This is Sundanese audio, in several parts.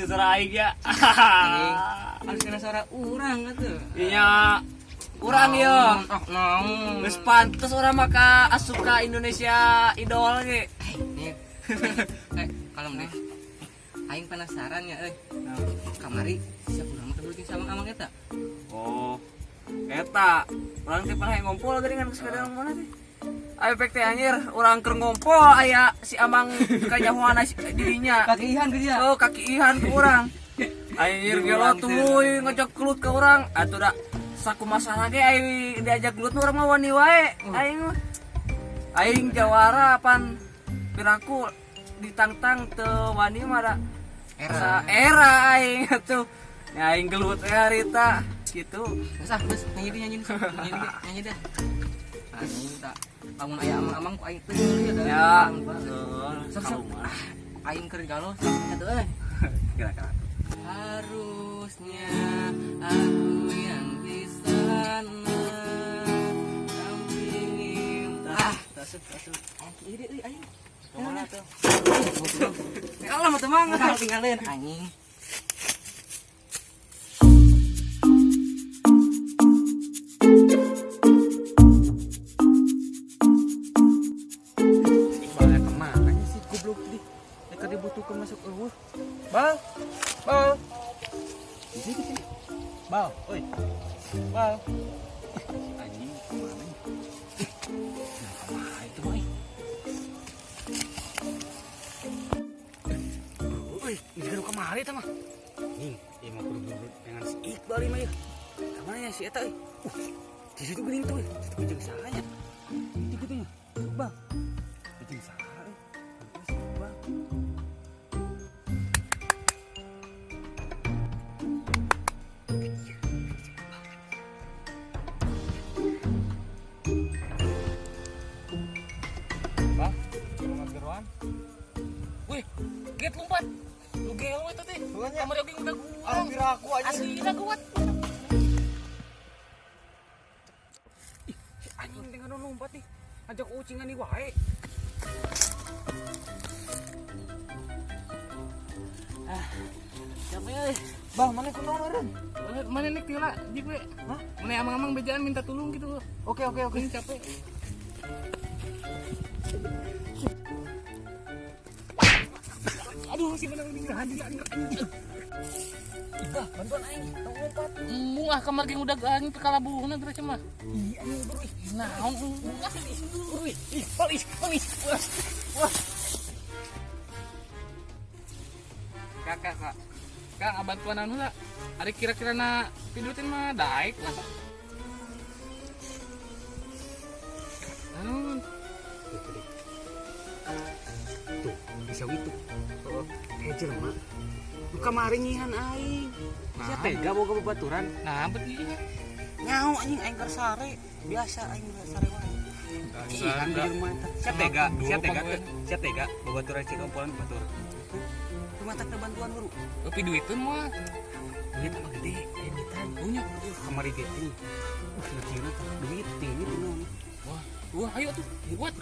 suara aing ya. Anjing. Harus kena suara urang atuh. Iya. Urang ya. Ah, naon. Geus pantes urang mah ka asup ka Indonesia Idol ge. Nih. Eh, kalem deh. Aing penasaran ya, euy. Kamari siapa urang mah teh sama amang eta? Oh. Eta, urang teh pernah ngompol geuningan geus kadang mana teh. Ayo pek teh anjir, urang keur ngompol aya si amang kanyahoana dirinya. Kaki ihan ke dia. Oh, kaki ihan ke urang. Anjir gelo tuluy ngajak gelut ke urang. Atuh da sakumasalah ge aing diajak gelut mah urang mah wani wae. Aing mah. Aing jawara pan piraku ditantang teu wani mah da. Era. Era aing atuh. Ya aing gelut we harita gitu. Geus ah, geus nyanyi deh, nyanyi deh. Nyanyi deh, nyanyi deh. Anjing tak lamun aya amang-amang ku aing teu ya da. Ya. Sok sok. Ah, aing keur galau sok atuh euy. Kira-kira. Harusnya aku yang di sana dampingi. Ah, Tasuk tasuk. aing iri euy aing. Kemana tuh? Kalem atuh mang, tinggalin anjing. Iqbalnya kemana sih goblok tadi? Mereka dibutuhkan masuk eueuh. Bal. Bal. Di sini sini. Bal, oi. Bal. Ih, si anjing kemana ya? Ih, nah, kemana itu mah? Oi, ini kan kemari tah mah. Anjing, ieu mah kudu buru dengan si Iqbal ieu mah ya. Kemana ya si eta euy? Di situ geuning tuh, di situ jeung saha nya? Itu kitu nya. Iqbal. Jeung saha euy? Si Iqbal. Bang, rumah geruan. Wih, get lompat. Lu gelo eta teh. Kamari oge udah gua. Aku aja. Aslina kuat. Ih, si anjing dengan lompat nih. Ajak ucingan nih wae. Siapa ya? Bang, mana kunaon eureun? Mana nek tila di gue? Hah? Mana amang-amang bejaan minta tolong gitu. Oke, oke, oke. Ini capek. Aduh, si menang ini anjing anjing. Bah, bantuan aing, tong lompat. Embung ah kamar ge udah anjing ke kalabuhna terus mah. Ih, anjing bro, ih. Naon embung ah. Bro, ih. Ih, bal, ih, bal, ih. Wah. Wah. Kak, kak, kak. Kak, bantuan anu lah. Ada kira-kira na pidutin mah daek lah. Naon? Tuh, deh. Tuh, bisa itu. Eh, jelema. Lu kamari nyihan aing. Sia Nah. tega boga babaturan. Nah, bet ieu. Nyaho anjing aing keur sare. Biasa aing sare wae. Nyihan di jelema eta. Sia tega, sia tega teu. Sia tega babaturan cek ompolan batur. Cuma tak bantuan guru. Tapi duitun mah. Duit apa gede? Aya duitan. Punya. Kamari ge ini. Ngecieuna teh duit tinggi naon. Wah, wah ayo tuh. Buat.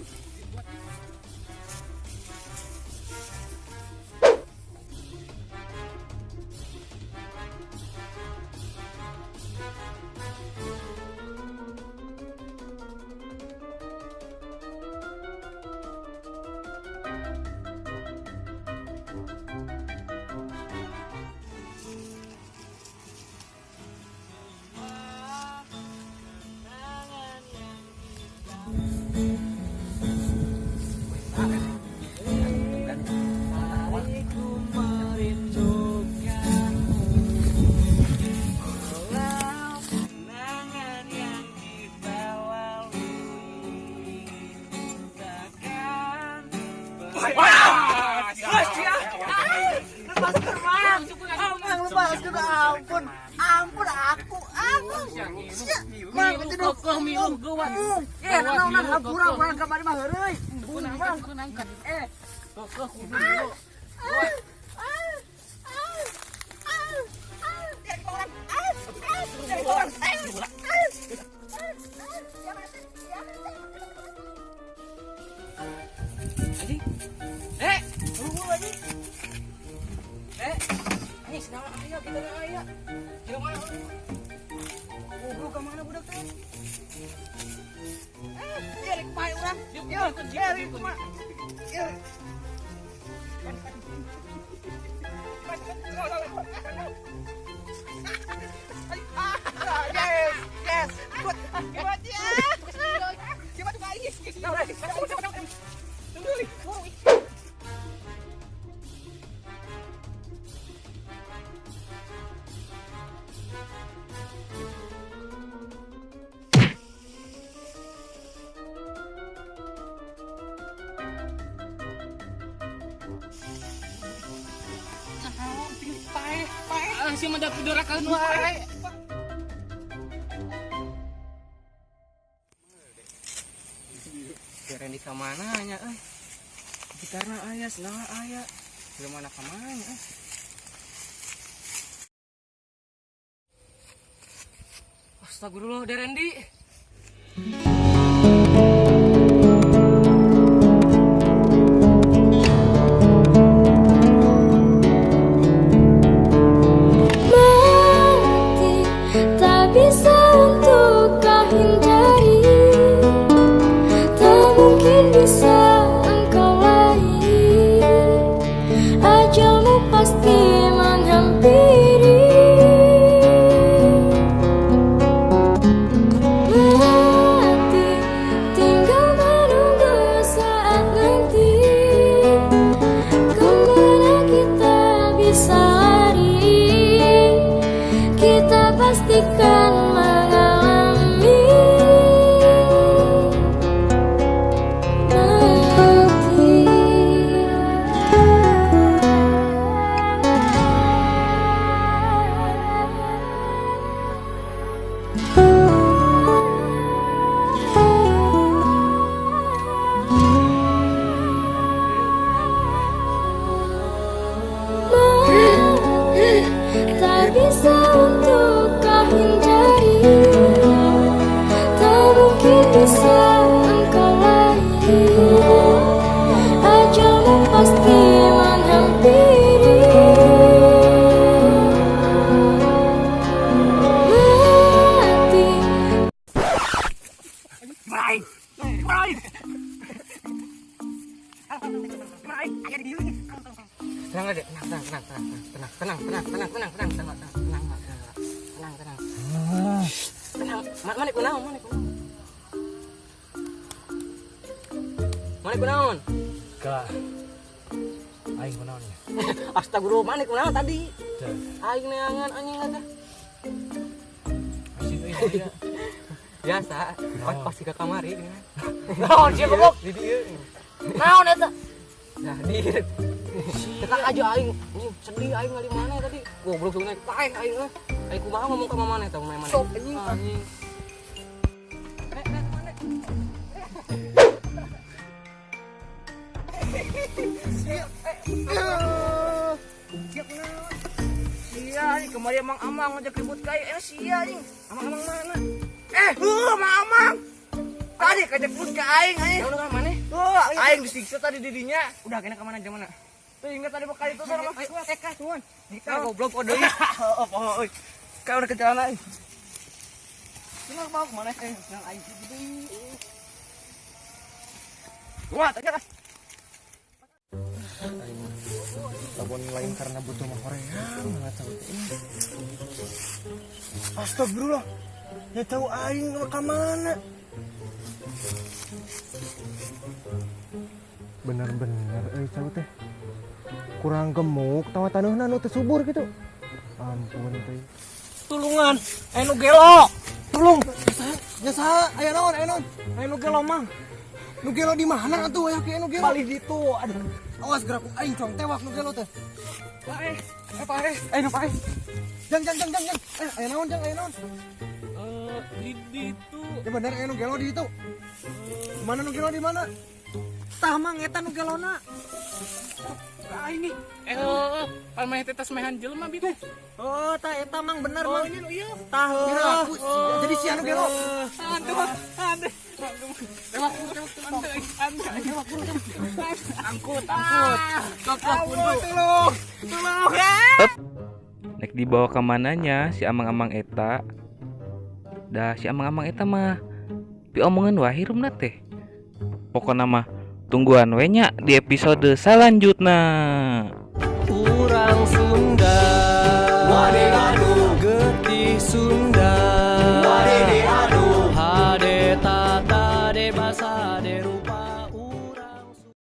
Ampun, ampun aku, ampun. Mang, itu dong. Eh, naon hampura urang kamari mah heureuy. Mang. Eh. Anjing. Eh, tunggu anjing. Eh. Senang aya kita na aya. Jelema mana? Goblok ka mana budak teh? Eh, ieu rek pae urang. Ieu, ieu rek kumaha? Ieu. Yes, yes. Good. Good ya. Ah, si mah da pidorakeun wae. Keren di kamana nya euy. Gitarna aya, senang aya. Jelema ka mana nya euy. Astagfirullah, Derendi. Mati tak bisa untuk kau hindari, tak mungkin bisa engkau lari. Ajalmu pasti menghampiri. Mati tinggal menunggu saat nanti. Kemana kita bisa lari? Kita pastikan mengalami mati. Mati tak bisa untuk kau hindari, tak mungkin bisa engkau lari. Ajalmu pasti menghampiri. Mati. Tenang aja, tenang, tenang, tenang, tenang, tenang, tenang, tenang, tenang, tenang, tenang, tenang, tenang, tenang, tenang, tenang. Mana kunaon, mana kunaon, mana kunaon. Ka. Aing kunaon nya? Astagfirullah, mana kunaon tadi? Teu. Aing neangan anjing eta. Asin euy aya. Biasa, pas pasti ke kamari gini. Naon sia goblok? Di dieu. Naon eta? Nah, di Tekak aja aing, anjing sedih aing ngali mana tadi. Goblok tuh naik paeh aing euy. Aing kumaha ngomong ka mamana eta mana. Sok anjing. Anjing. Nek, nek, mana? Siap naon? Sia anjing kemarin Mang Amang ngajak ribut ka aing. Eh sia anjing. Amang-amang mana? Eh, heuh Mang Amang. Tadi kajak ribut ka aing anjing. Udah ka mana? Tuh, aing disiksa tadi didinya. Udah kena ke mana aja mana? Tuh ingat tadi bekal itu sana mah. Ayo, TK cuman. Dika goblok kode. Heeh, poho euy. Kau udah ke jalan aing. Kenapa mau kemana? Eh, nang aing deui. Wah, tadi lah. Lamun lain karena butuh mah hoream nggak tahu teh. Astagfirullah. Ya tahu aing ka mana? Bener-bener euy tahu teh. Kurang gemuk tawa taneuhna nu teu subur gitu. Ampun teh. Tulungan, aya nu gelo. Tulung. Ya saha? Aya naon? Aya naon? Aya nu gelo mang. Nu gelo di mana atuh aya ke nu gelo? Palih ditu. Aduh. Awas gerak aing cong tewak nu gelo teh. Paeh, eh paeh, eh nu paeh. Jang jang jang jang jang. Eh aya naon jang aya naon? Eh, di ditu. Ya bener aya nu gelo di itu. Mana nu gelo di mana? Tah mang eta nu gelona. Ah ini. Eh, pan meh teh tas mehan jelema bi teh. Oh, tah eta mang bener Oh, mang. ini nu ieu. Tah heuh. Aku jadi si anu gelo. Antu, antu. Tewak, tewak, antu, antu. Angkut, angkut. Kokok, mundur. Tolong. Tolong. Nek dibawa ke mananya si amang-amang eta? Dah si amang-amang eta mah diomongan wae hirupna teh. Pokokna mah tungguan we nya di episode selanjutnya. Urang Sunda, getih Sunda.